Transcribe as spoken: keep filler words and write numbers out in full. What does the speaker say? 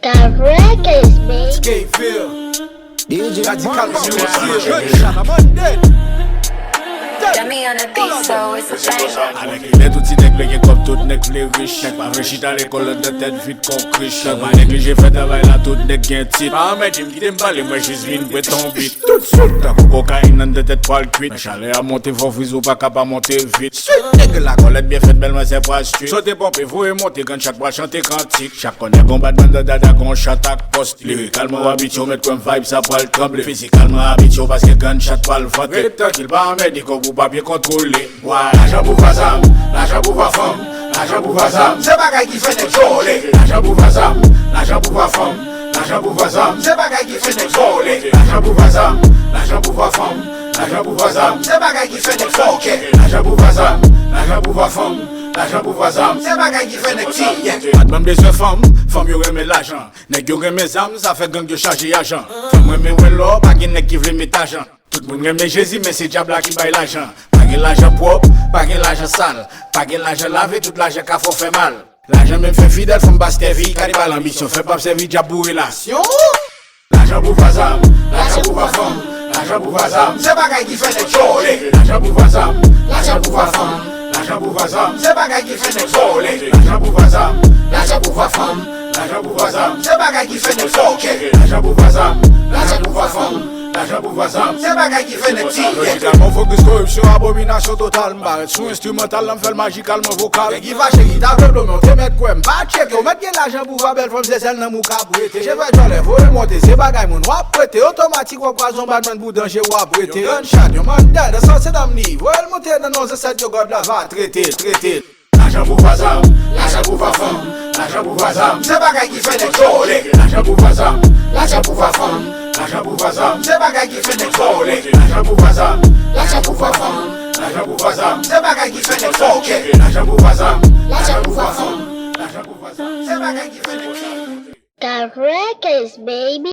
The records, baby. Skaville. D J Radical Mark. Music. Gunshot, I'm on dead. Dummy on the beat, so it's a banger. Alèkile tout ti nèg vle gen kòb, tout nèg vle rich. Nèg pa vle chita lekòl anndan tèt vid kon krich. Nèg pa neglije fè travay la, tout nèg gen tit. Pa anmède m, kite m pale, mwen jis vin bwè ton bit. Tout swit, tankou kokayin anndan tèt pral kwit. Men chalè a monte, fò friz ou pa ka pa monte vit. Swit, nèg la kòlèt byen fèt, bèl manzè pral swit. Sote ponpe, voye monte, grann chat pral chante kantik. Chak kò nèg gon badman nan dada, gon chat ak pòs. Lirikalman w abitye w, mèt kwè m, vibe sa pral tranble. Fizikalman abitye w paske grann chat pral vante. Ret trankil, pa anmède kò w pou pa byen kontwole. Why? Lajan pou vwa zam, lajan pou vwa fanm, lajan pou vwa zam, se bagay ki fè nèg vole. Lajan pou vwa zam, lajan pou vwa fanm, lajan pou vwa zam, se bagay ki fè nèg vole. Lajan pou vwa zam, lajan pou vwa fanm, lajan pou vwa zam, se bagay ki fè nèg fòkè. Lajan pou vwa zam, lajan pou vwa fanm, lajan pou vwa zam, se bagay ki fè nèg tiye. Patnè m bezwen fanm, fanm yo renmen lajan. Nèg yo renmen zam, sa fè gang yo chaje ajan. Fanm renmen wè lò, pa gen nèg ki vle met ajan. Tout moun renmen Jezi, men se dyab la ki bay lajan. Pa gen lajan pwòp, pa gen lajan sal, pa gen lajan lave, tout lajan ka fè w fè mal. Lajan menm fè fidèl, fanm pa sèvi, kanibal anbisyon, fè pap sèvi dyab pou relasyon. Lajan pou vwa zam, lajan pou vwa fanm, lajan pou vwa zam, se bagay ki fè nèg vole. Lajan pou vwa zam, lajan pou vwa fanm, lajan pou vwa zam, se bagay ki fè nèg vole. Lajan pou vwa zam, lajan pou vwa fanm, lajan pou vwa zam, se bagay ki fè nèg fòkè. Lajan pou vwa zam, lajan pou vwa fanm, lajan pou vwa zam, se bagay ki fè nèg tiye. Lojikalman fokis koripsyon, abominasyon total, m parèt sou enstrimantal la, m fè l majikalman vokal. Nèg ki fache ki ta vle blo, men w te mèt kwè m pa tcheke, w mèt gen lajan pou vwa bèl fanm, se sèl nanm ou ka prete. Cheve djòlè, voye monte, se bagay moun w ap prete. Otomatik w ap kwaze yon badman pou danje w ap rete. Yon grann chat, yon mandan, nan sanse dam li, voye l monte nan non zansèt yo, God la va trete, trete. Lajan pou vwa zam, lajan pou vwa fanm, lajan pou vwa zam, se bagay ki fè nèg vole. Lajan pou vwa zam, lajan pou vwa fanm, lajan pou vwa zam, se bagay ki fè nèg vole. Lajan pou vwa zam, lajan pou vwa fanm, lajan pou vwa zam, se bagay ki fè nèg fòkè. Lajan pou vwa zam, lajan pou vwa fanm, lajan pou vwa zam, se bagay ki fè nèg vole. The records, baby.